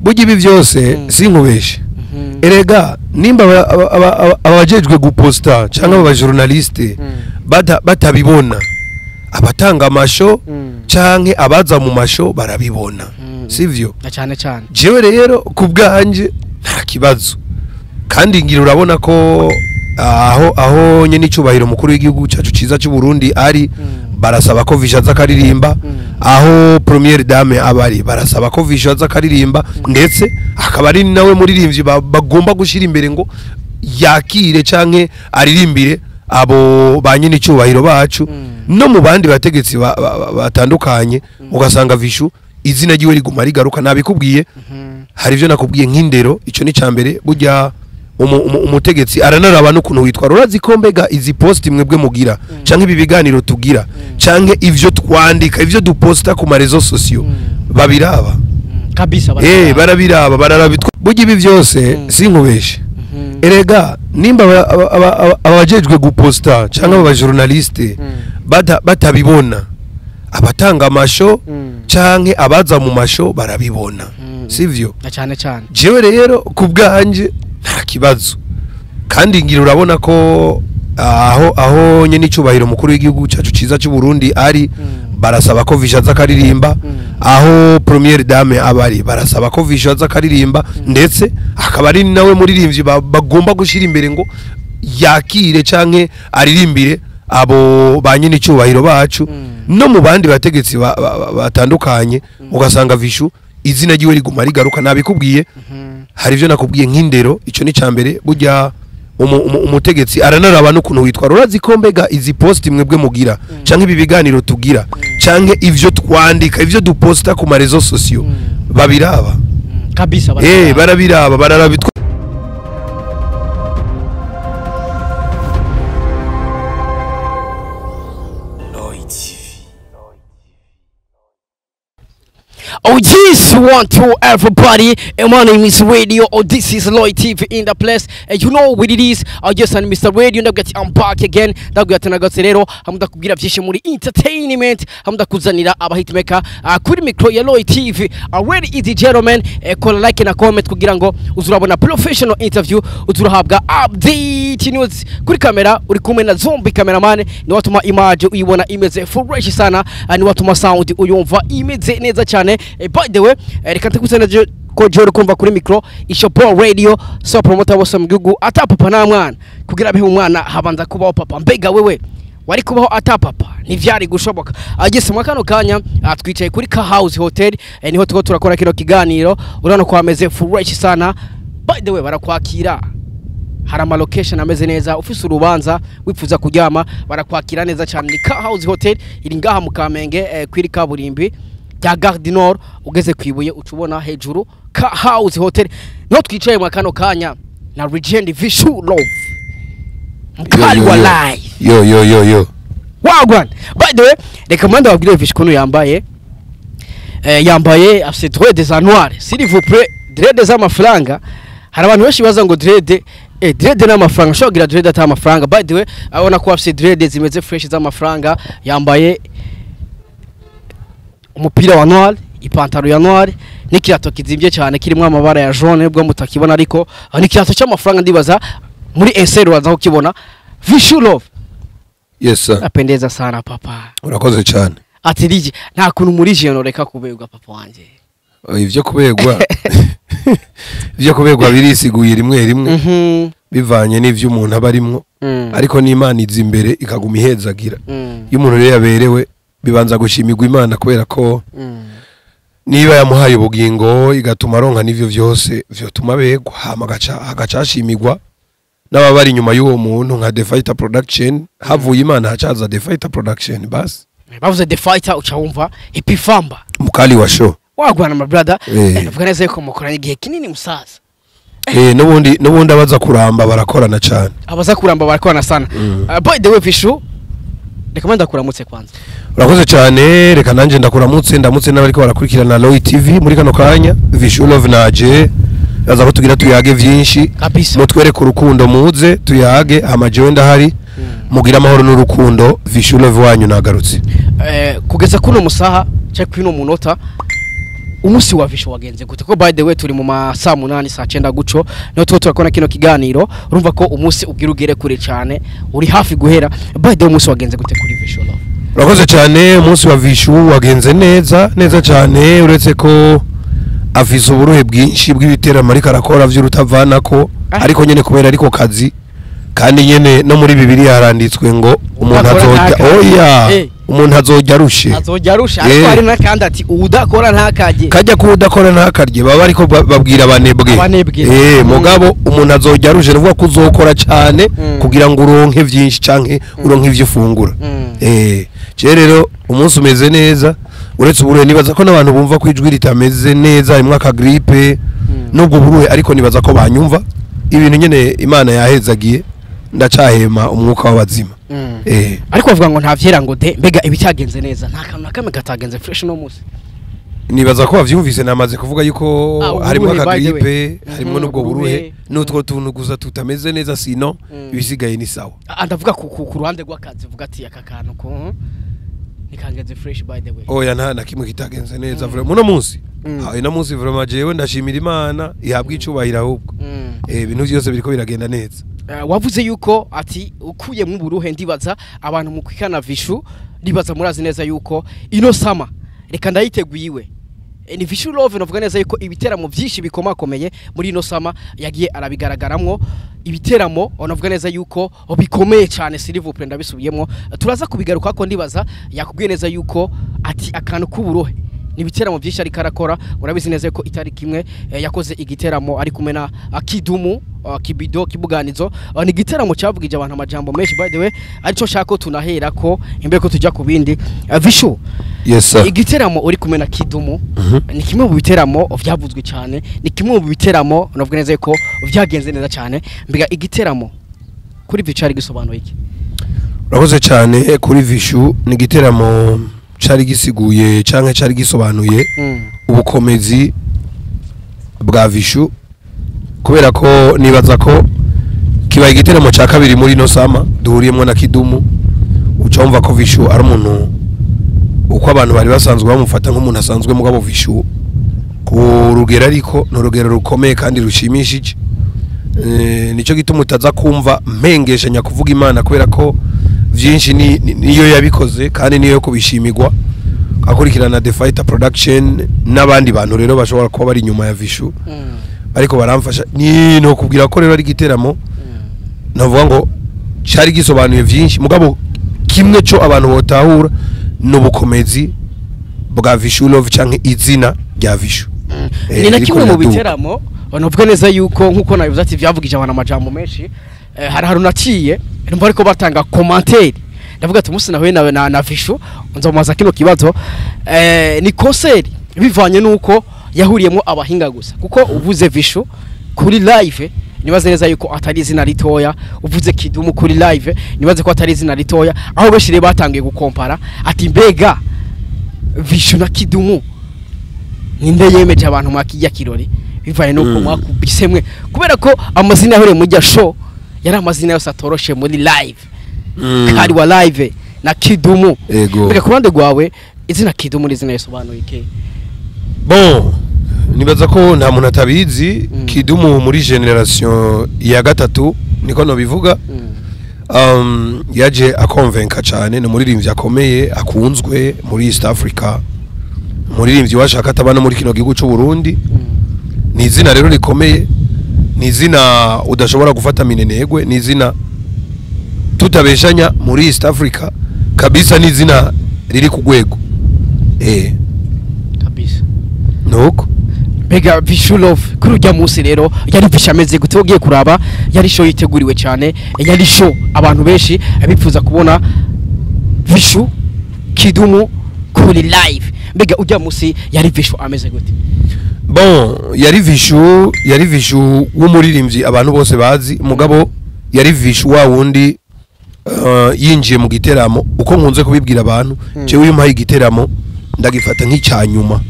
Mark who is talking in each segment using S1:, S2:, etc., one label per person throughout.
S1: Burya ibi byose sinkubeshe. Erega nimba abajejwe guposta cyangwa aba journaliste batabibona, abatanga amasho canke abaza mu masho barabibona, sivyo?
S2: Cyane cyane.
S1: Jewe rero ku bwanje nta kibazo, kandi ngira urabona ko aho nyene icubahiro mukuru w'igihugu cacu ciza cy'u Burundi ari, barasaba ko Visha aza akaririmba, aho première dame abari barasaba ko Visha aza akaririmba, ndetse akaba ari nawe muririmbyi bagomba gushira imbere ngo yakire canke aririmbire abo ba nyene icubahiro bacu, no mu bandi bategetsi batandukanye, ugasanga Vishu izina ryiwe riguma rigaruka. Nabikubwiye, hari ivyo nakubwiye nk'indero, ico ni cambere. Burya umutegetsi aranaraba n'ukuntu witwara. Urazi ko mbega izi post mwebwe mugira canke ibi biganiro tugira canke ivyo twandika, ivyo duposta ku ma réseaux sociaux, babiraba
S2: kabisa.
S1: Barabiraba, bararabitwa. Burya ibi byose sinkubeshe. Erega nimba abajejwe guposta canke aba journaliste batabibona, abatanga amasho canke abaza mu masho barabibona, sivyo?
S2: Cyane cyane.
S1: Jewe rero ku bwanje nta kibazo, kandi ngira urabona ko aho nyene icubahiro mukuru w'igihugu cacu ciza cy'u Burundi ari, barasaba ko Visha aza akaririmba, aho première dame abari barasaba ko Visha aza akaririmba, ndetse akaba ari nawe muririmbyi bagomba gushira imbere ngo yakire canke aririmbire abo ba nyene icubahiro bacu, no mu bandi bategetsi batandukanye, ugasanga Vishu izina ryiwe riguma rigaruka. Nabikubwiye, hari ivyo nakubwiye nk'indero, ico ni cambere. Burya umutegetsi aranaraba n'ukuntu witwara. Urazi ko mbega izi post mwebwe mugira canke ibi biganiro tugira canke ivyo twandika, ivyo duposta ku ma réseaux sociaux, babiraba
S2: kabisa.
S1: Barabiraba, bararabitwa.
S2: Oh yes, one to everybody, and my name is Radio. Oh, this is Lloyd TV in the place, and you know what it is. I just and Mr. Radio. Ndabwira I'm back again. Ndabwira nagatse rero hamda kubwira byinshi muri entertainment, hamda kuzanira abahitmaker kuri micro ya Lloyd TV. Already easy gentlemen, kola like na comment kugira ngo uzurabona professional interview, uzurahabwa update news. Kuri kamera uri kumwe na Zombie cameraman, ni watuma image uyibona imeze fresh sana, ni watuma sound uyumva imeze neza cyane. By the way, reka ntakuzana ko joro kumva kuri micro Ishopo Radio, so promoter bose mu gihugu ata papa na mwana, kugira abeho umwana habanza kubaho papa. Mbega wewe wari kubaho ata papa? Ntivyari gushoboka. Agese mu kano kanya twicaye kuri Car House Hotel, niho tuko turakora kino kiganiro. Urabona ko ameze fresh sana. By the way, barakwakira, hari ama location ameze neza, ufise urubanza wifuza kuryama barakwakira neza cyane. Ni Car House Hotel iri ngaha mu Kamenge, kwiri kaburimbi rya Gare du Nord, ugeze kwibuye ucubona hejuru Car House Hotel. Niho twicaye mu kano kanya na Legend Vishu Love mkali wa live.
S1: Yo yo yo yo
S2: wagwan. By the way, reka mwanda wabwire Vishu kuno yambaye, yambaye afise dread za noir, s'il vous plaît, dread z'amafaranga. Hari abantu benshi baza ngo dread, dread n'amafaranga, ushobora kugira dread ata amafaranga. By the way, abona ko afise dread zimeze fresh z'amafaranga, yambaye umupira wa noir, ipantaro ya noir, n'ikirato kizimbye cyane kirimo amabara ya jaune, nubwo mutakibona ariko n'ikirato cy'amafaranga, ndibaza muri ensero waza kukibona. Vishu Love.
S1: Yes sir.
S2: Napendeza sana papa.
S1: Urakoze cyane.
S2: Ati rije nta kuntu muri jeno reka kubegwa papa wanje.
S1: Ivyo kubegwa ivyo kubegwa birisiguye rimwe rimwe, bivanye n'ivyo umuntu aba arimwo, ariko n'Imana izi imbere ikaguma ihezagira. Iyo umuntu rero yaberewe bibanza gushimirwa Imana, kubera ko niba yamuhaye ubugingo igatuma aronka n'ivyo vyose vyotuma begwa, hama agaca ashimirwa n'ababari inyuma y'uwo muntu nka The Fighter Production. Havuye Imana hacaza The Fighter Production. Basi
S2: bavuze The Fighter uca wumva Epifamba
S1: mukali wa show
S2: wagwana my brother. Ndavuga neza yuko mukoranye igihe kinini musaza.
S1: N'ubundi abaza kuramba barakorana cyane.
S2: Abaza kuramba barakorana sana. By the way Vishu, reka ndakuramutse kwanza.
S1: Urakoze cyane, reka nanje ndakuramutse, ndamutse n'abariko barakurikirana Lloyd TV muri kano kanya. Vishu Love naje aza ko tugira tuyage vyinshi, mutwereke urukundo, muze tuyage amajewe ndahari, mugira amahoro n'urukundo. Vishu Love wanyu nagarutse.
S2: Kugeza kuno musaha cyangwa kuno munota Umunsi wa Vishu wagenze gute? Ko by the way turi mu ma saa 8, saa 9 guco niho tuba turakora kino kiganiro. Urumva ko umunsi ugira ugere kure cyane, uri hafi guhera. By the way, umunsi wagenze gute kuri Vishu Love?
S1: Urakoze cyane. Umunsi wa Vishu wagenze neza neza cyane, uretse ko afise uburuhe bwinshi bw'ibiteramo ariko arakora vy'urutavanako. Ariko nyene kubera ariko kazi, kandi nyene no muri Bibiliya haranditswe ngo umuntu
S2: Udakora
S1: azojya
S2: ntakarye.
S1: Oya, umuntu azojya arushe.
S2: Azojya arusha, ariko hari n'akandi ati udakora ntakarye.
S1: Kajya kuba udakora ntakarye, baba ariko babwira abanebwe.
S2: Abanebwe.
S1: Mugabo umuntu azojya arushe nuvuga ko uzokora cyane kugira ngo uronke vyinshi canke uronke ivyo ufungura. Je rero umunsi umeze neza uretse uburuhe. Nibaza ko n'abantu bumva ko ijwi ritameze neza, harimwo akagripe n'ubwo buruhe, ariko nibaza ko banyumva. Ibintu nyene Imana yahezagiye, ndacahema umwuka w'abazima.
S2: Ariko bavuga ngo nta vyera ngo de. Mbega ibitagenze neza, nta kantu na kamwe katagenze fresh no munsi?
S1: Nibaza ko bavyumvise, namaze kuvuga yuko
S2: Ah,
S1: harimo
S2: uburuhe, by the way.
S1: akagripe, harimo n'ubwo
S2: uburuhe.
S1: buruhe n'utwo tuntu gusa tutameze neza, sino ibisigaye ni sawa.
S2: Ah, ndavuga ku ruhande rw'akazi, vuga ati aka kantu ko ntikangenze fresh, by the way.
S1: Oya, nta na kimwe kitagenze neza vraiment muno munsi. Ah, ino munsi vraiment jewe ndashimira Imana, ihabwa icubahiro ahubwo. Ibintu byose biriko biragenda neza.
S2: Wavuze yuko ati ukuyemo uburuhe, ndibaza abantu mu kwikana Vishu, ndibaza murazi neza yuko ino summer reka ndayiteguye iwe. Ni Vishu Love, navuga neza yuko ibiteramo byinshi bikomakomeye muri ino summer yagiye arabigaragaramwo, ibiteramo navuga neza yuko bikomeye cyane, s'il vous plaît, ndabisubiyemo, turaza kubigaruka ko ndibaza yakubwiye neza yuko ati akantu k'uburuhe ni ibiteramo byinshi ariko arakora. Urabizi neza ko itariki imwe yakoze igiteramo ari kumwe na Kidumu, Kibido Kibuganizo. Ni igiteramo cyavugije abantu amajambo menshi, by the way, arico nshaka ko tunahera ko imbere ko tujya ku bindi. Vishu,
S1: Yes sir.
S2: igiteramo uri kumwe na Kidumu ni kimwe mu biteramo vyavuzwe cyane, ni kimwe mu biteramo navuga neza ko vyagenze neza cyane. Mbega igiteramo kuri Vishu cari gisobanuye iki?
S1: Urakoze cyane. Kuri Vishu ni igiteramo cari gisiguye canke cari gisobanuye ubukomezi bwa Vishu, kubera ko nibaza ko kibaye igiteramo cya kabiri muri ino summer duhuriyemo na Kidumu. Uca wumva ko Vishu ari umuntu uko abantu bari basanzwe bamufata nk'umuntu asanzwe, mugabo Vishu ku rugero ariko ni urugero rukomeye kandi rushimishije. Nicyo gituma utaza kumva mpengeshanya kuvuga Imana, kubera ko vyinshi niyo yabikoze kandi niyo kubishimirwa, akurikirana The Fighter Production n'abandi bantu rero bashobora kuba bari inyuma ya Vishu ariko baramfasha. Ni no kubwira ko rero ari igiteramo navuga ngo cyari gisobanuye vyinshi, mugabo kimwe cyo abantu botahura n'ubukomezi bwa Vishu Love canke izina rya Vishu.
S2: Ni na
S1: Ririko
S2: kimwe mu
S1: riraduga.
S2: biteramo navuga neza yuko nkuko nabivuze ati vyavugije abantu amajambo menshi. Hari hari unaciye numva ariko batanga commentaire, ndavuga ati umunsi nahuye na Vishu nzomubaza kino kibazo. Ni concert bivanye nuko yahuriyemo abahinga gusa, kuko uvuze Vishu kuri live nibaze neza yuko atari izina ritoya, uvuze Kidumu kuri live nibaze ko atari izina ritoya, aho benshi rero batangiye gukompara ati mbega Vishu na Kidumu ninde yemeje abantu mwakijya kirori, bivanye nuko mwakubisemwe, kubera ko amazina yahuriye muri rya show yari amazina yose atoroshe muri live, kari wa live na Kidumu.
S1: Ego.
S2: Mbega ku ruhande rwawe izina Kidumu ni izina risobanuye iki?
S1: Bon, nibaza ko nta muntu atabizi. Kidumu muri génération ya gatatu niko nobivuga. Yaje akonvenka cyane, ni umuririmbyi akomeye akunzwe muri East Africa, umuririmbyi washaka ataba no muri kino gihugu cy'u Burundi. Ni izina rero rikomeye, ni izina udashobora gufata minenegwe, ni izina tutabeshanya muri East Africa kabisa, ni izina riri ku rwego.
S2: Kabisa.
S1: Nuko.
S2: Mbega Vishu Love kuri urya munsi rero yari Vishu ameze gute? Ugiye kuraba yari show yiteguriwe cyane, yari show abantu benshi bifuza kubona Vishu Kidumu kuri live. Mbega urya munsi yari Vishu ameze gute?
S1: Bon, yari Vishu w'umuririmbyi abantu bose bazi, mugabo yari Vishu wa wundi yinjiye mu giteramo. Uko nkunze kubibwira abantu, jewe iyo umpaye igiteramo ndagifata nk'icyanyuma,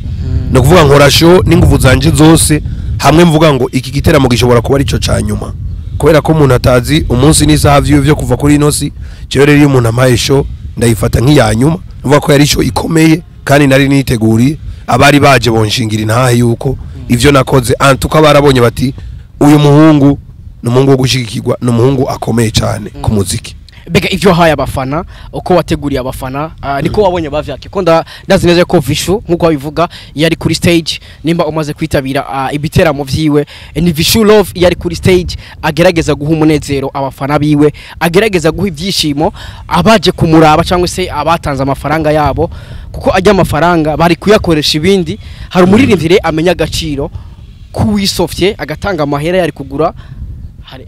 S1: ni ukuvuga nkora show n'inguvu zanje zose hamwe mvuga ngo iki giteramo gishobora kuba arico ca nyuma, kubera ko umuntu atazi umunsi n'isaha vyiwe vyo kuva kuri ino si. Jewe rero iyo umuntu ampaye show ndayifata nk'iya nyuma, nuvuga ko yari show ikomeye kandi nari niteguriye. Abari baje bonshingira intahe yuko ivyo nakoze antuka barabonye bati uyu muhungu ni umuhungu wo gushigikirwa, ni umuhungu akomeye cyane ku muziki.
S2: Mbega ivyo wahaye abafana, uko wateguriye abafana, niko wabonye bavyake? Ko ndazi neza ko Vishu, nkuko wabivuga, iyo ari kuri stage, nimba umaze kwitabira ibiteramo vyiwe, ni Vishu Love. Iyo ari kuri stage agerageza guha umunezero abafana biwe, agerageza guha ibyishimo abaje kumuraba cyangwa se abatanze amafaranga yabo, kuko ajya amafaranga bari kuyakoresha ibindi. Hari umuririmbyi rero amenya agaciro kuwisofye agatanga amahera yari kugura. Hari,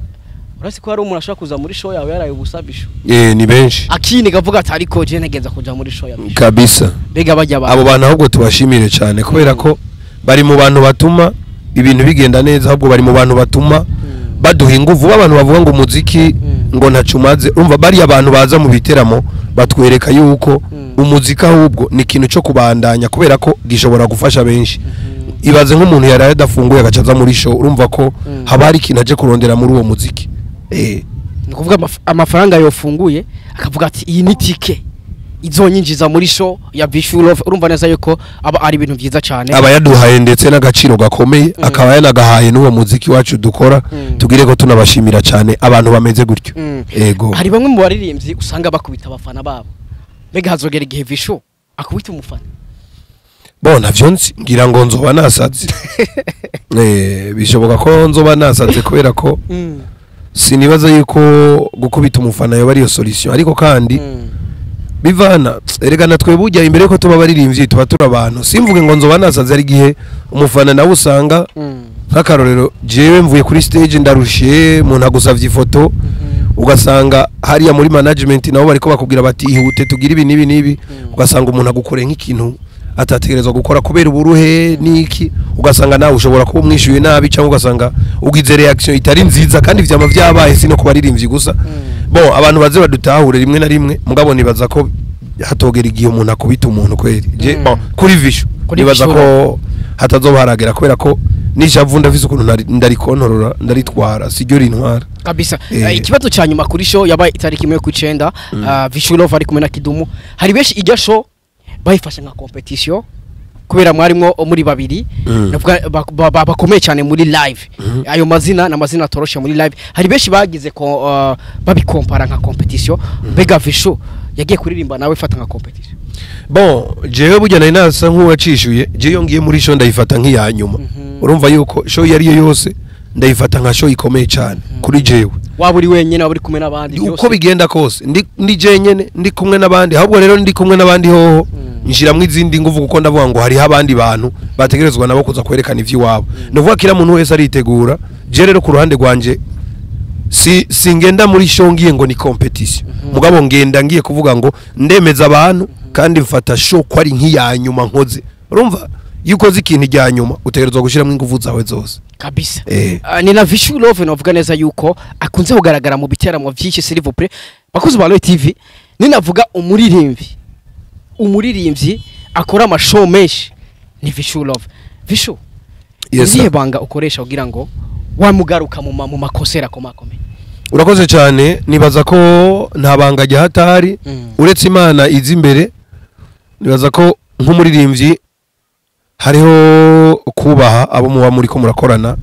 S2: urasi ko hari umuntu ashobora kuza muri show yawe yaraye ubusa, Bishu?
S1: Ni benshi.
S2: Akini kavuga ati ariko je ntegenza kuja muri show ya Bishu.
S1: Kabisa.
S2: Mbega bajya
S1: Abo
S2: abantu
S1: bantu ahubwo tubashimire cyane, kubera ko bari mu bantu batuma ibintu bigenda neza, ahubwo bari mu bantu batuma baduha inguvu. Abantu bavuga ngo umuziki ngo ntaco umaze, urumva bariya abantu baza mu biteramo batwereka yuko umuziki ahubwo ni ikintu cyo kubandanya, kubera ko gishobora gufasha benshi. Ibaze nk'umuntu yaraye adafunguye agaca aza muri show, urumva ko haba hari ikintu aje kurondera muri uwo muziki.
S2: Ni ukuvuga amafaranga yofunguye akavuga ati iyi ni tike izonyinjiza muri show ya Vishu Love. Urumva neza yuko aba ari ibintu byiza cyane.
S1: Aba yaduhaye ndetse n'agaciro gakomeye, akaba yanagahaye n'uwo muziki wacu dukora. Tugire ko tunabashimira cyane abantu bameze gutyo. Ego.
S2: Hari bamwe mu baririmbyi usanga bakubita abafana babo. Mbega hazogera igihe Vishu akubita umufana?
S1: Bon, ntavyo nzi, ngira ngo nzoba nasaze. Bishoboka ko nzoba nasaze, kubera ko sinibaza yuko gukubita umufana yoba ariyo solution, ariko kandi bivana. Erega natwe burya imbere yuko tuba abaririmbyi tuba turi abantu. Simvuge ngo nzoba nasaze, ari igihe umufana nawe usanga, nk'akarorero, jewe mvuye kuri stage ndarushe, umuntu agusavye ifoto, ugasanga hariya muri management nabo bariko bakubwira bati ihute tugire ibi n'ibi n'ibi, ugasanga umuntu agukoreye nk'ikintu atategerezwa gukora kubera uburuhe n'iki, ugasanga nawe ushobora kuba umwishyuye nabi, cyangwa ugasanga ugize reaction itari nziza. Kandi vyama vyabaye, si no ku baririmbyi gusa. Bon, abantu baze badutahure rimwe na rimwe, mugabo nibaza ko hatogera igihe umuntu akubita umuntu kweri. Je, bon, kuri Vishu
S2: Kuri
S1: nibaza
S2: Vishu.
S1: ko hatazoba haragera, kubera ko nishavu ndafise ukuntu ndarikontorora, ndaritwara, siryo rintwara.
S2: Kabisa.
S1: Eh.
S2: Ikibazo cya nyuma kuri show yabaye itariki 1/9, Vishu Love ari kumwe na Kidumu. Hari benshi ijya show bayifashe nka competition kubera mwarimwo muri babiri, navuga bakomeye cyane muri live. Ayo mazina na mazina atoroshe muri live. Hari benshi bagize ko babikompara nka competition. Mbega Vishu yagiye kuririmba nawe fata nka competition?
S1: Bon, jewe burya nari nasa nk'uwacishuye. Jewe iyo ngiye muri show ndayifata nk'iya nyuma. Urumva yuko show iyo ariyo yose ndayifata nka show ikomeye cyane kuri jewe.
S2: Waba uri wenyine, waba uri kumwe n'abandi,
S1: Uko
S2: byose.
S1: bigenda kose, ndi jenyene, ndi kumwe n'abandi, ahubwo rero ndi kumwe n'abandi hoho nshiramwo izindi nguvu, kuko ndavuga ngo hariho abandi bantu bategerezwa nabo kuza kwerekana ivy'iwabo. Ni ukuvuga kila muntu wese aritegura. Je rero ku ruhande rwanje si singenda muri show ngiye ngo ni competition, mugabo ngenda ngiye kuvuga ngo ndemeza abantu, kandi mfata show ko ari nk'iya nyuma nkoze. Urumva iyo ukoze ikintu ijya nyuma utegerezwa gushyiramo ingufu zawe zose.
S2: Kabisa.
S1: Eh.
S2: Ni na Vishu Love navuga neza yuko akunze kugaragara mu biteramo byinshi. S'il vous plaît, bakuzi ba Royal TV, ninavuga umuririmbyi akora amashow menshi ni Vishu Love. Vishu,
S1: Yes,
S2: irihe
S1: sir.
S2: banga ukoresha kugira ngo wamugaruka mu makosera akomakomeye?
S1: Urakoze cyane. Nibaza ko nta banga rya hatari uretse Imana izi imbere. Nibaza ko nk'umuririmbyi hariho kubaha abo muba muri ko murakorana.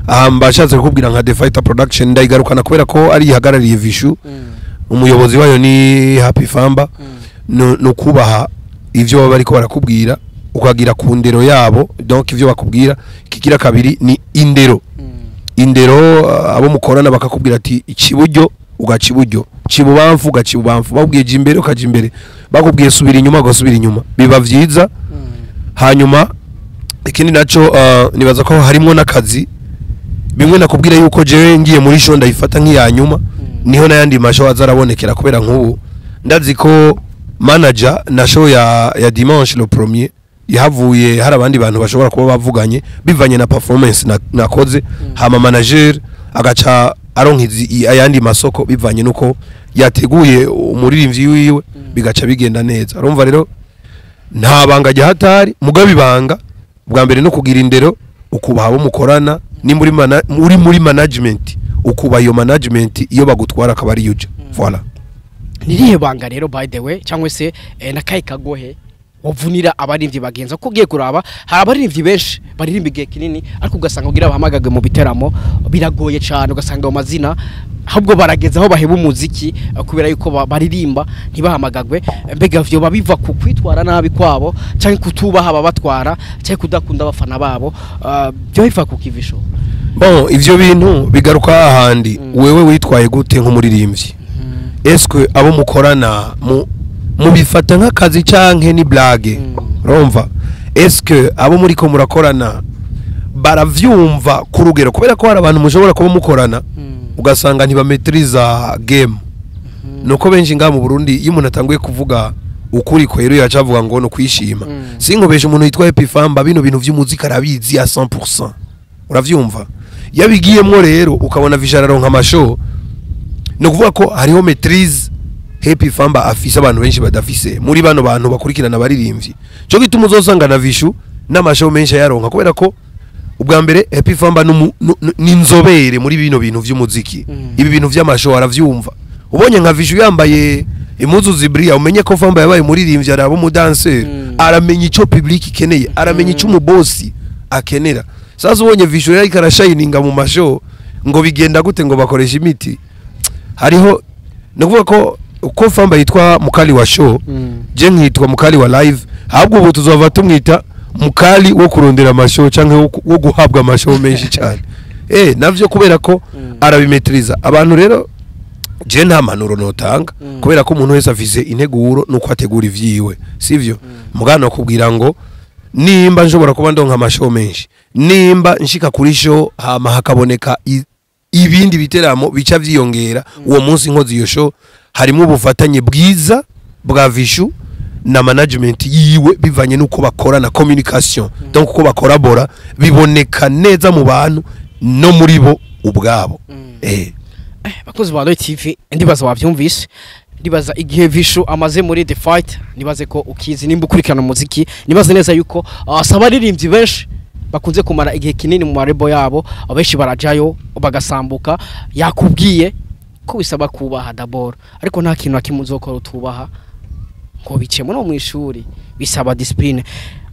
S1: Aha mbashatse kukubwira nka The Fighter Production, ndayigarukana kubera ko ari ihagarariye Vishu, umuyobozi wayo ni Happy Famba. No kubaha ivyo baba bariko barakubwira, ukagira ku ndero yabo, donc ivyo bakubwira. Kigira kabiri ni indero. Indero, abo mukorana bakakubwira ati ikiburyo ugaca iburyo, kibubamfu ugaca ibubamfu, bakubwiye jya imbere ukaja imbere, bakubwiye subira inyuma ugasubira inyuma, biba vyiza. Hanyuma ikindi naco, nibaza ko harimwo n'akazi. Bimwe nakubwira yuko jewe ngiye muri show ndayifata nk'iya nyuma, niho n'ayandi mashow azarabonekera, kubera nk'ubu ndazi ko manager na show ya dimanche le premier yahavuye hari abandi bantu bashobora kuba bavuganye bivanye na performance nakoze, hama manager agaca aronka ayandi masoko bivanye nuko yateguye umuririmbyi wiwe, bigaca bigenda neza. Urumva rero nta banga rya hatari, mugabo ibanga bwa mbere no kugira indero, ukubaha abo mukorana, ni muri muri management, ukubaha iyo management, iyo bagutwara akaba ari yuja, voilà.
S2: Nirihe banga rero, by the way, cyangwa se nakahe kagohe Wavunira abaririmbyi bagenza ko ugiye kuraba, hari abaririmbyi benshi baririmba igihe kinini, ariko ugasanga kugira bahamagagwe mu biteramo biragoye cyane, ugasanga ayo mazina ahubwo barageza aho baheba umuziki kubera yuko baririmba ntibahamagagwe. Mbega vyoba biva ku kwitwara nabi kwabo, canke kutubaha ababatwara, canke kudakunda abafana babo? Byo biva ku kivisho?
S1: Bon, ivyo bintu bigaruka hahandi: wewe witwaye gute nk'umuririmbyi? Eske abo mukorana mubifata nk'akazi canke ni blague? Urumva, eske abo muriko murakorana baravyumva ku rugero? Kubera ko hari abantu mushobora kuba mukorana, ugasanga ntibametriza game. Nuko benshi ngaha mu Burundi, iyo umuntu atanguye kuvuga ukuri kwera, yaca avuga ngo no kwishima. Sinkubeshe, umuntu yitwa Epifamba bino bintu vy'umuziki arabizi ya 100%, uravyumva? Yabigiyemwo rero, ukabona Vichou araronka ama show, ni ukuvuga ko hariho maîtrise Happy Famba afise abantu benshi badafise muri bano bantu bakurikirana abaririmbyi. Cyo gituma uzosanga na Vichou n'ama show menshi ayaronka, kubera ko ubwa mbere Happy Famba ni inzobere muri bino bintu vy'umuziki. Ibi bintu vy'ama show aravyumva. Ubonye nka Vichou yambaye impuzu zibriya, umenye ko Famba yabaye umuririmbyi, araba umudanseri, aramenya ico public ikeneye, aramenya ico umubosi akenera. Sasa ubonye Vichou rero ariko arashininga mu ma show, ngo bigenda gute, ngo bakoresha imiti? Hariho, ni ukuvuga ko uko Famba yitwa mukali wa show, je nkitwa mukali wa live. Ahubwo ubu tuzova tumwita mukali wo kurondera ama show canke wo guhabwa ama show menshi cyane. Navyo kubera ko arabimetriza. Abantu rero, je nta mpanuro notanga, kubera ko umuntu wese afise integuro nuko ategura ivyiwe, sivyo? Mugana kubwira ngo nimba nshobora kuba ndonka ama show menshi, nimba nshika kuri show hama hakaboneka ibindi biteramo bica vyiyongera uwo munsi nkoze iyo show, harimo ubufatanye bwiza bwa Vichou na management yiwe, bivanye nuko bakora na communication, donc uko bakorabora biboneka neza mu bantu no muri bo ubwabo.
S2: Bakozi ba Roy TV, ndibaza wavyumvise. Ndibaza igihe Vichou amaze muri The Fight, nibaze ko ukizi nimba ukurikirana umuziki. Nibaze neza yuko saba abaririmbyi benshi bakunze kumara igihe kinini mu marebo yabo, abenshi barajayo bagasambuka. Yakubwiye ko bisaba kubaha d'abord, ariko nta kintu na kimwe uzokora utubaha ngo bicemo. No mu ishuri bisaba discipline.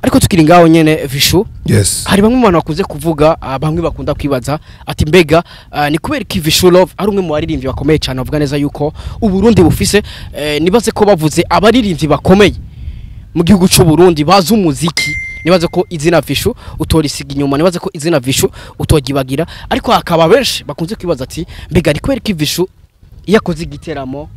S2: Ariko tukiri ngaho nyene, Vichou,
S1: Yes.
S2: hari bamwe mu bantu bakunze kuvuga, bamwe bakunda kwibaza ati mbega ni kubera iki Vichou Love ari umwe mu baririmbyi bakomeye cyane, bavuga neza yuko Uburundi bufise, nibaze ko bavuze abaririmbyi bakomeye mu gihugu cy'u Burundi bazi umuziki, nibaze ko izina Vichou utorisiga inyuma, nibaze ko izina Vichou utogibagira. Ariko hakaba benshi bakunze kwibaza ati mbega ni kubera iki Vichou iyo akoze igiteramo,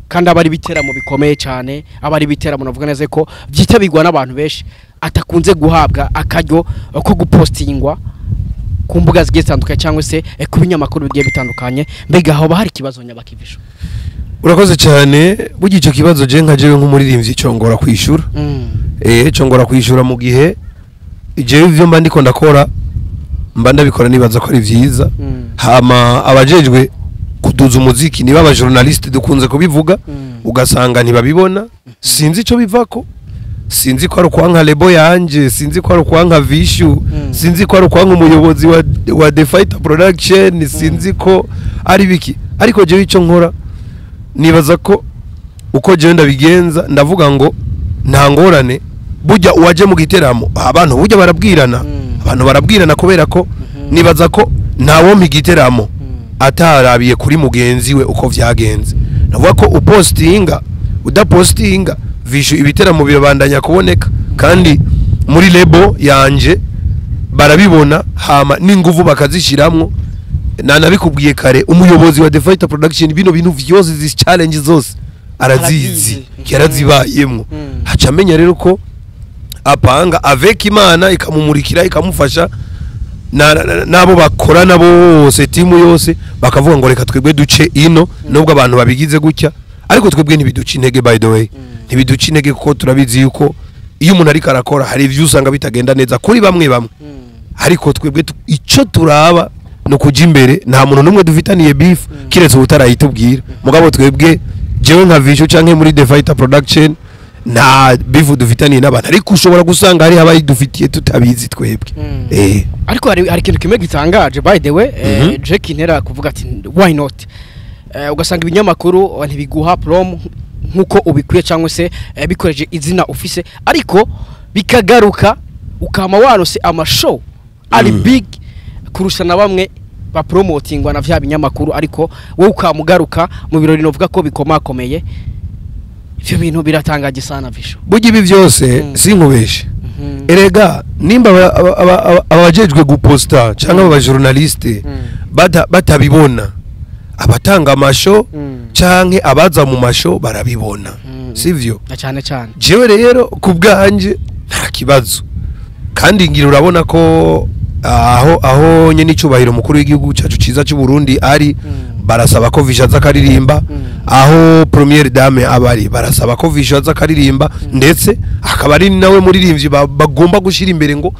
S2: kandi aba ari ibiteramo bikomeye cyane, aba ari ibiteramo navuga neza ko byitabirwa n'abantu benshi, atakunze guhabwa akaryo ko gupostingwa ku mbuga zigiye zitandukanye cyangwa se ku binyamakuru bigiye bitandukanye? Mbega hoba hari ikibazo nyabaki, Vichou?
S1: Urakoze cyane. Burya icyo kibazo, je nka jewe nk'umuririmbyi, congora kwishura. Congora kwishura mu gihe jewe ivyo mba ndiko ndakora mba ndabikora nibaza ko ari vyiza. Hama abajejwe kuduza umuziki, niba aba journaliste dukunze kubivuga, ugasanga ntibabibona. Sinzi ico bivako, sinzi ko ari ukwanka label yanje, sinzi ko ari ukwanka Vichou, sinzi ko ari ukwanka umuyobozi wa The Fighter Production, sinzi ko ari biki. Ariko jewe ico nkora, nibaza ko uko jewe ndabigenza, ndavuga ngo nta ngorane. Burya uwaje mu giteramo, abantu burya barabwirana. Abantu barabwirana, kubera ko nibaza ko ntawompa igiteramo atarabiye kuri mugenzi we uko vyagenze. Navuga ko upostinga udapostinga Vichou, ibiteramo birabandanya kuboneka, kandi muri label yanje barabibona, hama n'inguvu bakazishiramwo. Nanabikubwiye kare, umuyobozi wa The Fighter Production bino bintu vyose, izi challenge zose arazizi,
S2: Arazizi.
S1: yarazibayemwo. Haca amenya rero ko apanga avec Imana, ikamumurikira, ikamufasha, n'abo bakorana bose, timu yose, bakavuga ngo reka twebwe duce ino. Nubwo abantu babigize gutya, ariko twebwe ntibiduca intege. By the way, ntibiduca intege, kuko turabizi yuko iyo umuntu ariko arakora hari ibyo usanga bitagenda neza kuri bamwe bamwe. Ariko twebwe ico turaba ni ukuja imbere. Nta muntu n'umwe dufitaniye beef, kiretse ubutarayitubwira. Mugabo twebwe, jewe nka Vichou canke muri The Fighter Production, nta beef dufitaniye n'abantu, ariko ushobora gusanga hari abayidufitiye tutabizi twebwe.
S2: Ariko hari ikintu kimwe gitangaje, by the way, Jack ntera kuvuga ati why not, ugasanga ibinyamakuru ntibiguha promo. Nkuko ubikwiye cyangwa se bikoreje izina ufise, ariko bikagaruka ukama warose amashow ari big kurusha na bamwe bapromotingwa na vya binyamakuru, ariko wowe ukamugaruka mu birori novuga ko bikomakomeye. Ivyo bintu biratangaje sana, Vishu.
S1: Burya ibi byose, sinkubeshe, erega nimba abajejwe guposta cyangwa aba journaliste batabibona, abatanga amashow canke abaza mu mashow barabibona, sivyo?
S2: Na cyane cyane.
S1: Jewe rero ku bwanje nta kibazo, kandi ngira urabona ko aho nyene icubahiro mukuru w'igihugu cyacu ciza cy'u Burundi ari, barasaba ko Vishu aza akaririmba. Aho première dame abari, barasaba ko Vishu aza akaririmba, ndetse akaba ari nawe muririmbyi bagomba gushira imbere ngo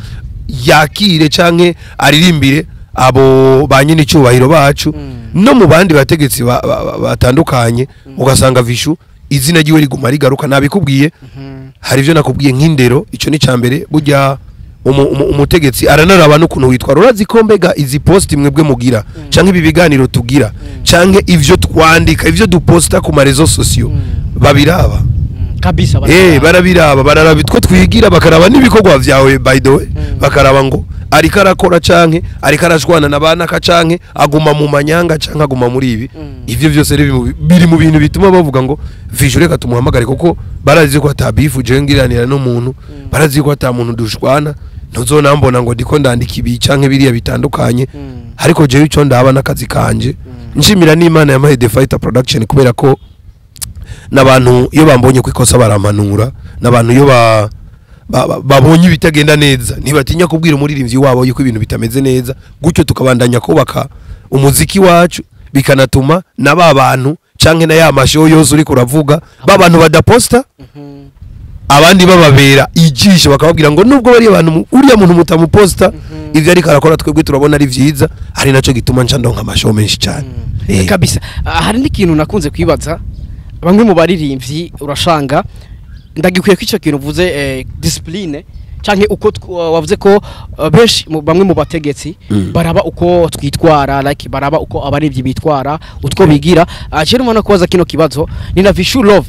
S1: yakire canke aririmbire abo ba nyene icubahiro bacu. No mu bandi bategetsi batandukanye ugasanga Vishu izina ryiwe riguma rigaruka. Nabikubwiye, hari ibyo nakubwiye nk'indero, icyo ni cyambere. Burya umutegetsi aranaraba n'ukuntu witwara. Urazi ko mbega izi post mwebwe mugira, canke ibi biganiro tugira, canke ivyo twandika, ivyo duposta ku maréseaux sociaux, babiraba.
S2: Kabisa.
S1: Barabiraba, bararaba itwo twigira, bakaraba n'ibikorwa vyawe, by the way. Bakaraba ngo ariko arakora canke ariko arashwana na banaka, canke aguma mu manyanga, canke aguma muri ibi. Ivyo byose rero biri mu bintu bituma bavuga ngo Vishu reka tumuhamagare, kuko barazi ko ata beef jewe ngiranira n'umuntu, barazi ko ata muntu dushwana. Ntuzonambona ngo ndiko ndandika ibi canke biriya bitandukanye. Ariko jewe ico ndaba n'akazi kanje. Nshimira n'Imana yampaye The Fighter Production, kubera ko n'abantu iyo bambonye ku ikosa barampanura, n'abantu iyo babonye ibitagenda neza ntibatinya kubwira umuririmbyi wabo yuko ibintu bitameze neza. Gutyo tukabandanya kubaka umuziki wacu, bikanatuma na ba bantu canke na ya mashow yose uriko uravuga, ba bantu badaposta, abandi bababera ijisho, bakababwira ngo nubwo bari abantu uriya muntu mutamuposta, ivyo ariko arakora twebwe turabona ari vyiza. Ari naco gituma nca ndonka amashow menshi cyane.
S2: Kabisa. Hari n'ikintu nakunze kwibaza, bamwe mu baririmbyi urashanga ndagikwiye ko icyo kintu uvuze, discipline canke uko wavuze ko benshi bamwe mu bategetsi baraba uko twitwara, like baraba uko abaririmbyi bitwara, utwo bigira. Je numva no kubaza kino kibazo ni na Vishu Love,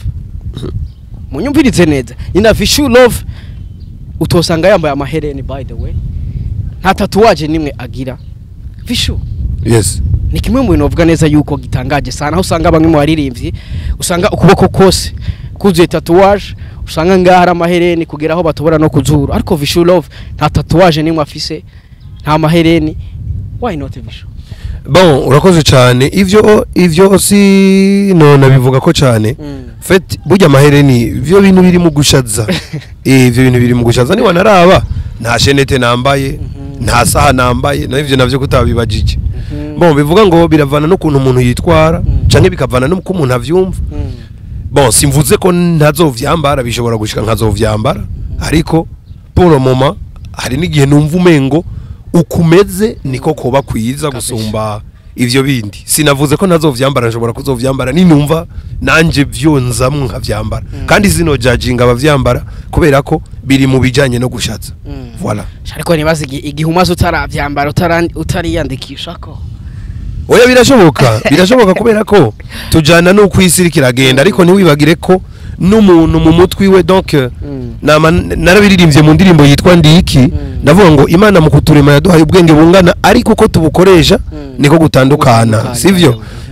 S2: munyumvirize neza, ni na Vishu Love utosanga yambaye amahereni, by the way nta tatouage nimwe agira, Vishu.
S1: Yes.
S2: Ni kimwe mu bintu bavuga neza yuko gitangaje sana, aho usanga bamwe mu baririmbyi usanga ukuboko kose kuzuye tatouage, usanga ngaha hari amahereni kugera aho batobora no kuzuru, ariko Vishu Love nta tatouage nimwe afise, nta mahereni. Why not, Vishu?
S1: Bon, urakoze cyane. Ivyo si no nabivuga ko cyane. Fait, burya amahereni ivyo bintu biri mu gushaza, ivyo bintu biri mu gushaza. Ni wanaraba nta chaînette nambaye, nta saha nambaye, na ivyo navyo kutabibajije. Bon, bivuga ngo biravana n'ukuntu umuntu yitwara, canke bikavana n'uko umuntu avyumva. Bon, simvuze ko ntazovyambara, bishobora gushika nkazovyambara, ariko pour le moment hari n'igihe numva umengo ukumeze niko koba kwiza gusumba ivyo bindi. Sinavuze ko ntazovyambara, nshobora kuzovyambara ninumva nanje vyonzamwe nkavyambara, kandi sino judging abavyambara kubera ko biri mu bijanye no gushaza. Voilà.
S2: Ariko nibaza igihe umaze utaravyambara, utariyandikisha ko.
S1: Oya, birashoboka, birashoboka, kubera ko tujana n'uko isi iriko iragenda, ariko ntiwibagire ko n'umuntu mu mutwe iwe, donc nama narabiririmbye mu ndirimbo yitwa Ndiki, ndavuga ngo Imana mu kuturema yaduhaye ubwenge bungana, ariko uko tubukoresha niko gutandukana.
S2: Gutandukana,
S1: sivyo?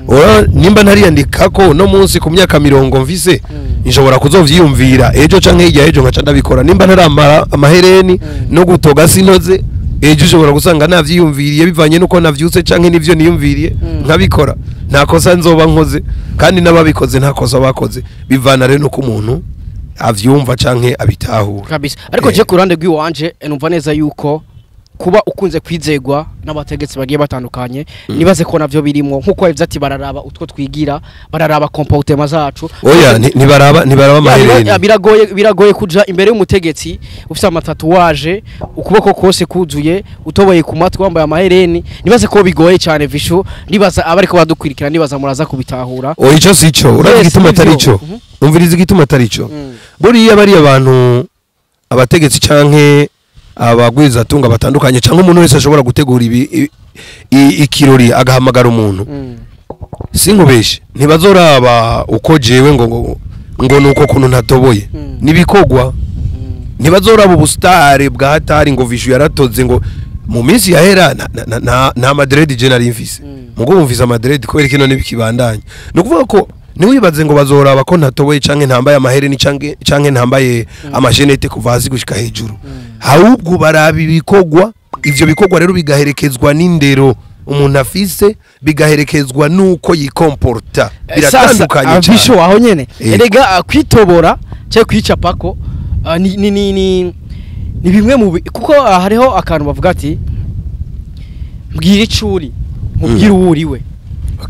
S2: Yewe.
S1: Ora, nimba ntariyandika ko no munsi ku myaka 40 mfise, nshobora kuzovyiyumvira ejo canke hirya ejo nkaca ndabikora. Nimba ntaramara amahereni no gutoga sinoze, ejo ushobora gusanga navyiyumviriye bivanye nuko navyutse canke n'ivyo niyumviriye, nkabikora. Nta kosa nzoba nkoze, kandi n'ababikoze nta kosa bakoze. Bivana rero nuko umuntu avyumva canke abitahura.
S2: Kabisa, ariko je ku ruhande rw'iwanje numva neza yuko kuba ukunze kwizegwa n'abategetsi bagiye batandukanye, nibaze ko navyo birimwo, nkuko yavuze ati bararaba utwo twigira, bararaba comportement zacu.
S1: Oya, ntibaraba amahereni.
S2: Ya, biragoye kuja imbere y'umutegetsi ufite amatatouage, ukuboko kose kuzuye, utoboye ku matwi, wambaye amahereni. Nibaze ko bigoye cyane, Vishu. Nibaza abariko badukurikira, nibaza muraza kubitahura.
S1: Oya, ico sico. Urazi
S2: Yes,
S1: igituma atari
S2: nivyo.
S1: ico? Umviriza igituma atari ico. Buriya bariya bantu, abategetsi canke abagwizatunga batandukanye, canke umuntu wese ashobora gutegura ibi ikirori agahamagara umuntu, sinkubeshe, ntibazoraba uko jewe ngo Ngo nuko kuntu ntatoboye nibikogwa. Ntibazoraba ubusitari bwa hatari ngo Vishu yaratoze, ngo mu minsi yahera nta ma dreads je nari mfise, mugo mfise ama dreads kubera kino nibikibandanya. Ni ukuvuga ko ntiwibaze ngo bazoraba ko ntatoboye canke ntambaye amahereni canke ntambaye ama chaînettes kuva hasi gushika hejuru. Ahubwo baraba ibikorwa. Ivyo bikorwa rero bigaherekezwa n'indero umuntu afise, bigaherekezwa n'uko yikomporta. Biratandukanye
S2: Sasa,
S1: cyane.
S2: aho nyene, erega kwitobora cyangwa kwicapako ni bimwe mu kuko hariho akantu bavuga ati mbwira icuri, mubwire uwo uriwe.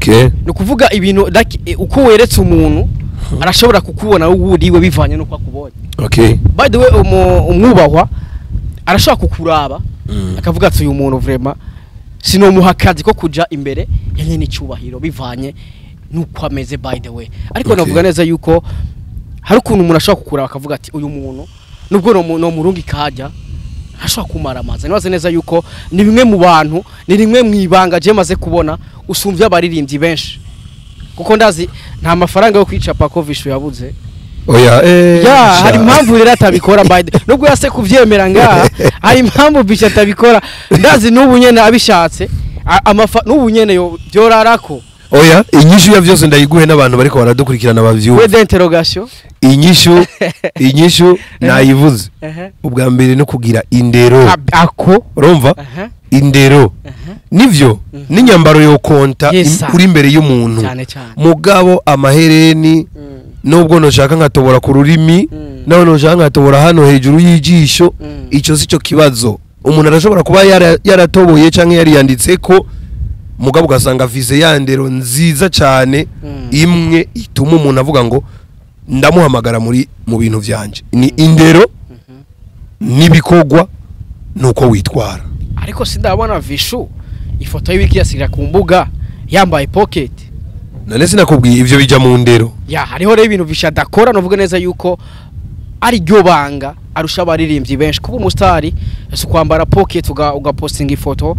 S2: Ni ukuvuga ibintu like, uko weretse umuntu, arashobora kukubona uwo uriwe bivanye n'uko akubonye. By the way, umwubahwa arashobora kukuraba akavuga ati uyu muntu vraiment sinomuha akazi ko kuja imbere ya nyene icyubahiro, bivanye nuko ameze, by the way. Ariko navuga neza yuko hari ukuntu umuntu ashobora kukuraba akavuga ati uyu muntu nubwo no murungi kajya ntashobora kumara amazi. Nibaze neza yuko ni bimwe mu bantu, ni rimwe mu ibanga je maze kubona usumvye abaririmbyi benshi, kuko ndazi nta mafaranga yo kwicapa ko Vishu yabuze.
S1: Oya,
S2: Ya,
S1: sha.
S2: hari impamvu rero atabikora, by the nubwo yase kuvyemera ngaha, hari impamvu Vishu atabikora. Ndazi n'ubu nyene abishatse amafa n'ubu nyene yo byorarako.
S1: Oya, inyishu ya vyose ndayiguhe n'abantu bariko baradukurikirana bavyumva.
S2: We d'interrogation.
S1: Inyishu nayivuze. Ubwa mbere no kugira indero.
S2: Ako.
S1: Urumva? Indero nivyo n'inyambaro yo konta
S2: Yes, sir.
S1: uri imbere y'umuntu.
S2: Cyane cyane.
S1: Mugabo amahereni, nubwo noshaka nkatobora ku rurimi, naho noshaka nkatobora hano hejuru y'ijisho, ico si cyo kibazo. Umuntu arashobora kuba yaratoboye canke yariyanditse ko, mugabo ugasanga afise ya ndero nziza cane, imwe ituma umuntu avuga ngo ndamuhamagara muri mu bintu vyanje. Ni indero n'ibikorwa nuko witwara.
S2: Ariko sindabona Vishu ifoto yiwe ikiyasigira ku mbuga yambaye pocket.
S1: None sinakubwiye, ivyo bija mu ndero.
S2: Ya, hariho rero ibintu Vishu adakora, novuga neza yuko ari ryo banga arusha abaririmbyi benshi. Kuba umusitari si kwambara pocket ugapostinga ifoto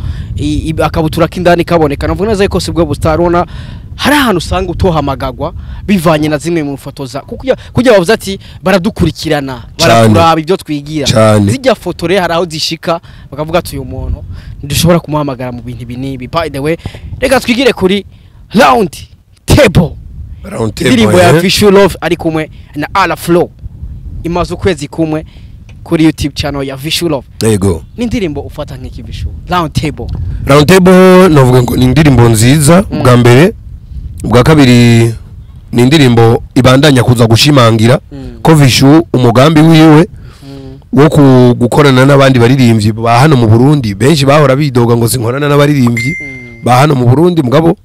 S2: akabutura k'indani kaboneka. Novuga neza yuko sibwo busitari. Ubona hari ahantu usanga utohamagagwa bivanye na zimwe mu foto za kuko kujya bavuze ati baradukurikirana, barakuraba ibyo twigira. Zijya foto rero hari aho zishika bakavuga ati uyu muntu ntidushobora kumuhamagara mu bintu ibi n'ibi. By the way, reka twigire kuri Round Table.
S1: Round Table,
S2: indirimbo ya
S1: eh?
S2: Vishu Love ari kumwe na Ala Flow, imaze ukwezi kumwe kuri YouTube channel ya Vishu Love.
S1: Yego.
S2: Ni indirimbo ufata nk'iki, Vishu, Round Table?
S1: Round Table novuga ngo ni indirimbo nziza bwa mbere. Ubwa kabiri, ni indirimbo ibandanya kuza gushimangira ko Vishu umugambi wiwe wo gukorana n'abandi baririmbyi ba hano mu Burundi. Benshi bahora bidoga ngo sinkorana n'abaririmbyi ba hano mu Burundi, mugabo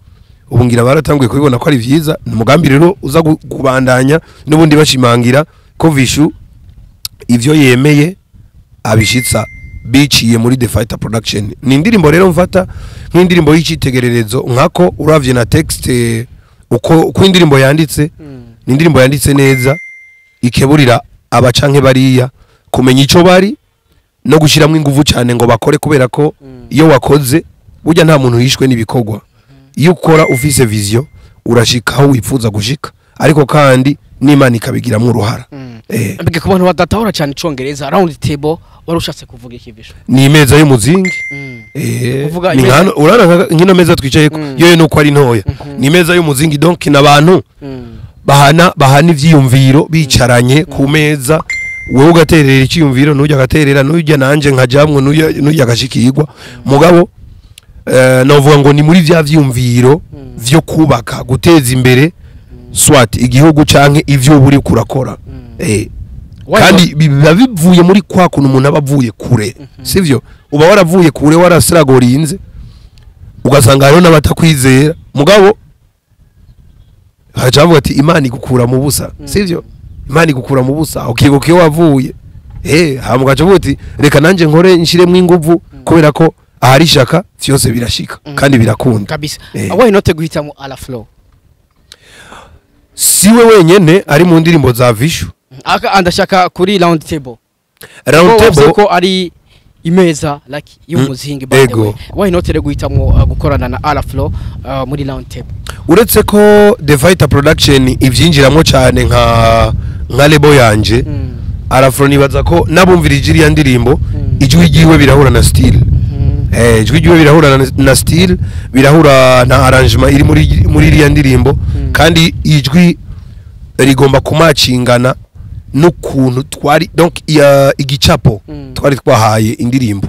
S1: ubu ngira baratanguye kubibona ko ari vyiza. Ni umugambi rero uza kubandanya n'ubundi bashimangira ko Vishu ivyo yemeye abishitsa biciye muri The Fighter Production. Ni indirimbo rero mfata nk'indirimbo y'icitegererezo, nkako uravye na text, uko indirimbo yanditse, ni indirimbo yanditse neza, ikeburira abacanke bariya kumenya ico bari no gushiramwo inguvu cyane ngo bakore, kubera ko iyo wakoze burya nta muntu yishwe n'ibikorwa. Iyo ukora ufise vision urashika aho wifuza gushika, ariko kandi n'Imana ikabigiramwo uruhara.
S2: Mbega ku bantu badatahura cyane icongereza, Round Table wari ushatse kuvuga iki, Vishu?
S1: Ni imeza y'umuzingi.
S2: Kuvuga
S1: ni nkano urana nk'ino meza twicayeko, yoyo nuko ari ntoya. Ni imeza y'umuzingi, donc n'abantu bahana ivyiyumviro bicaranye ku meza, wewe ugaterera icyiyumviro, nujya agaterera, nujya nanje nkajamwo, nujya agashikirwa. Mugabo novuga ngo ni muri vya vyiyumviro vyo kubaka, guteza imbere swat igihugu canke ivyo uba uriko urakora.
S2: Why
S1: Kandi biba bivuye muri kwa kuntu umuntu aba avuye kure, sivyo? Uba waravuye kure, warasiragorinze, ugasanga hariho n'abatakwizera, mugabo bagaca bavuga ati Imana igukura mu busa, sivyo? Imana igukura mu busa, ukibuka iyo wavuye, hama ugaca uvuga uti reka nanjye nkore nshiremo inguvu, kubera ko ahari ishaka vyose birashika kandi birakunda.
S2: Kabisa. Why not guhitamo Ala Flow?
S1: Siwe wenyene ari mu ndirimbo za Vishu.
S2: Aka ndashaka kuri Round Table.
S1: Round
S2: Ko wavuze
S1: Table
S2: ko ari imeza like y'umuzingi, by the
S1: Ego.
S2: way. Why not rero guhitamo gukorana na Ala Flow muri Round Table?
S1: Uretse ko The Fighter Production ivyinjiramo cyane nka label yanje, Arafro nibaza ko nabumvirije iriya ndirimbo, ijwi ryiwe birahura na style. Ijwi ryiwe birahura na style, birahura na arrangement iri muri iriya ndirimbo, kandi ijwi rigomba kumacingana n'ukuntu twari, donc igicapo twari twahaye indirimbo.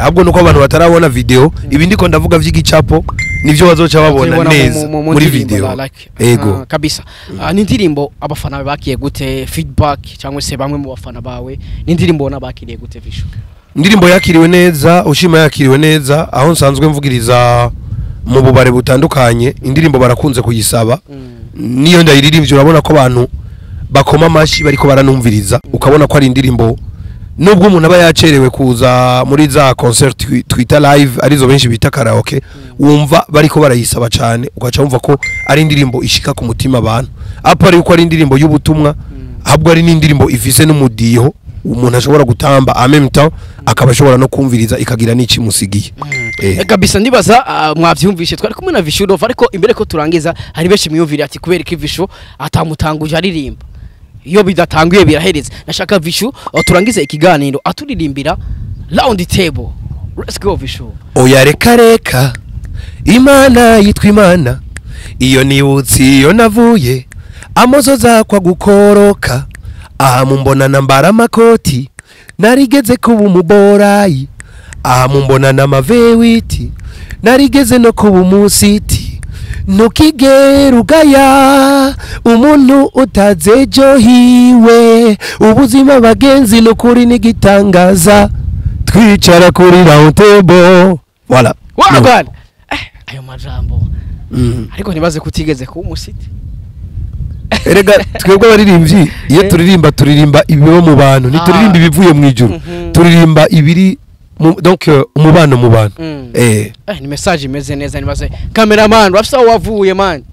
S1: Ahubwo nuko abantu batarabona video, ibi ndiko ndavuga vy'igicapo nivyo bazoca babona
S2: Tubibona
S1: neza
S2: mu
S1: muri
S2: ndirimbo,
S1: video.
S2: Like,
S1: Ego.
S2: kabisa. Ni indirimbo abafana bawe bakiye gute? Feedback cyangwa se bamwe mu bafana bawe, ni indirimbo ubona bakiriye gute, Vishu?
S1: Indirimbo yakiriwe neza, ushima yakiriwe neza. Aho nsanzwe mvugiriza mu bubare butandukanye, indirimbo barakunze kuyisaba. Niyo ndayiririmbye, urabona ko abantu bakoma amashi bariko baranumviriza, ukabona ko ari indirimbo, nubwo umuntu aba yacerewe kuza muri za concert twita live, arizo benshi bita karaoke, wumva bariko barayisaba cyane, ugaca wumva ko ari indirimbo ishika ku mutima abantu, apa ari uko ari indirimbo y'ubutumwa, ahubwo ari n'indirimbo ifise n'umudiho umuntu ashobora gutamba, en même temps akaba ashobora no kumviriza, ikagira n'ikimusigiye.
S2: Kabisa, ndibaza mwavyumvishe, twari kumwe na Vishu Love. Ariko imbere ko turangiza, hari benshi mwiyumvira ati kubera ko Vishu atamutanguje aririmba, iyo bidatanguye birahereza. Nashaka Vishu turangize ikiganiro aturirimbira Round Table. Let's go, Vishu.
S1: Oya, reka reka, Imana yitwa Imana. Iyo nibutse iyo navuye, amosoza kwa gukoroka. Aha mumbona nambara amakoti, narigeze kuba umuborayi. Aha mumbona n'amavewiti, narigeze no kuba umusiti. Ntukigere ugaya umuntu utazi ejo hiwe. Ubuzima bagenzi nukuri n'igitangaza. Twicara kuri round table, voilà.
S2: Wagwan, ayo majambo. Ariko ntibaze kutigeze kuba umusiti.
S1: Erega twebwe abaririmbyi, iyo turirimba, turirimba ibiba mu bantu, ntituririmba ibivuye mu ijuru. Turirimba ibiri donc umubano mu bantu.
S2: Ni message imeze neza. Nibaze cameraman urafise aho wavuye, man.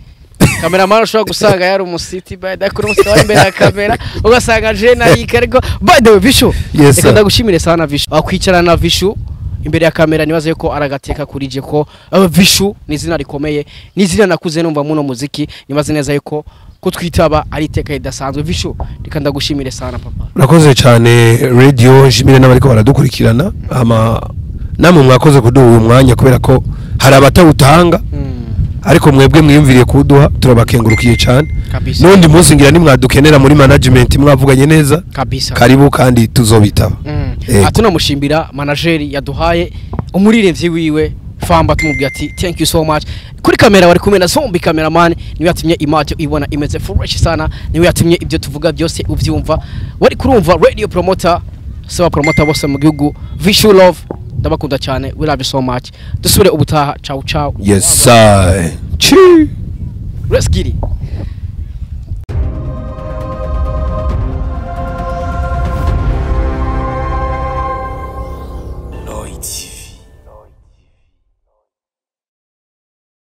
S2: Cameraman ushobora gusanga yari umusiti by the kuri umusiti wari imbere ya kamera, ugasanga je narika. Ariko by the way, Vishu,
S1: Yes,
S2: reka
S1: sir.
S2: ndagushimire sana, Vishu. Wakwicarana na Vishu imbere ya kamera, nibaze yuko aragateka kuri je ko Vishu ni izina rikomeye, ni izina nakuze numva muno muziki. Nibaze neza yuko kutwitaba ari iteka ridasanzwe. Vishu, reka ndagushimire sana, papa.
S1: Urakoze cyane radio, nshimire n'abariko baradukurikirana. Ama namwe mwakoze kuduha uyu mwanya, kubera ko hari abatawutanga, ariko mwebwe mwiyumviriye kuwuduha, turabakengurukiye cyane. N'undi munsi ngira nimwadukenera muri management, mwavuganye neza, karibu kandi tuzobitaba.
S2: Tunamushimbira manager yaduhaye umuririmbyi wiwe Famba, tumubwira ati thank you so much. Kuri kamera wari kumwe na Zombie cameraman, niwe yatumye image ibona imeze fresh sana, niwe yatumye ibyo tuvuga byose uvyumva. Wari kurumva radio promoter, saba promoter bose mu gihugu, Vishu Love, ndabakunda cyane. We love you so much. Dusubire ubutaha. Ciao ciao.
S1: Yes sir. Chi.
S2: Let's get it.
S3: Lloyd TV.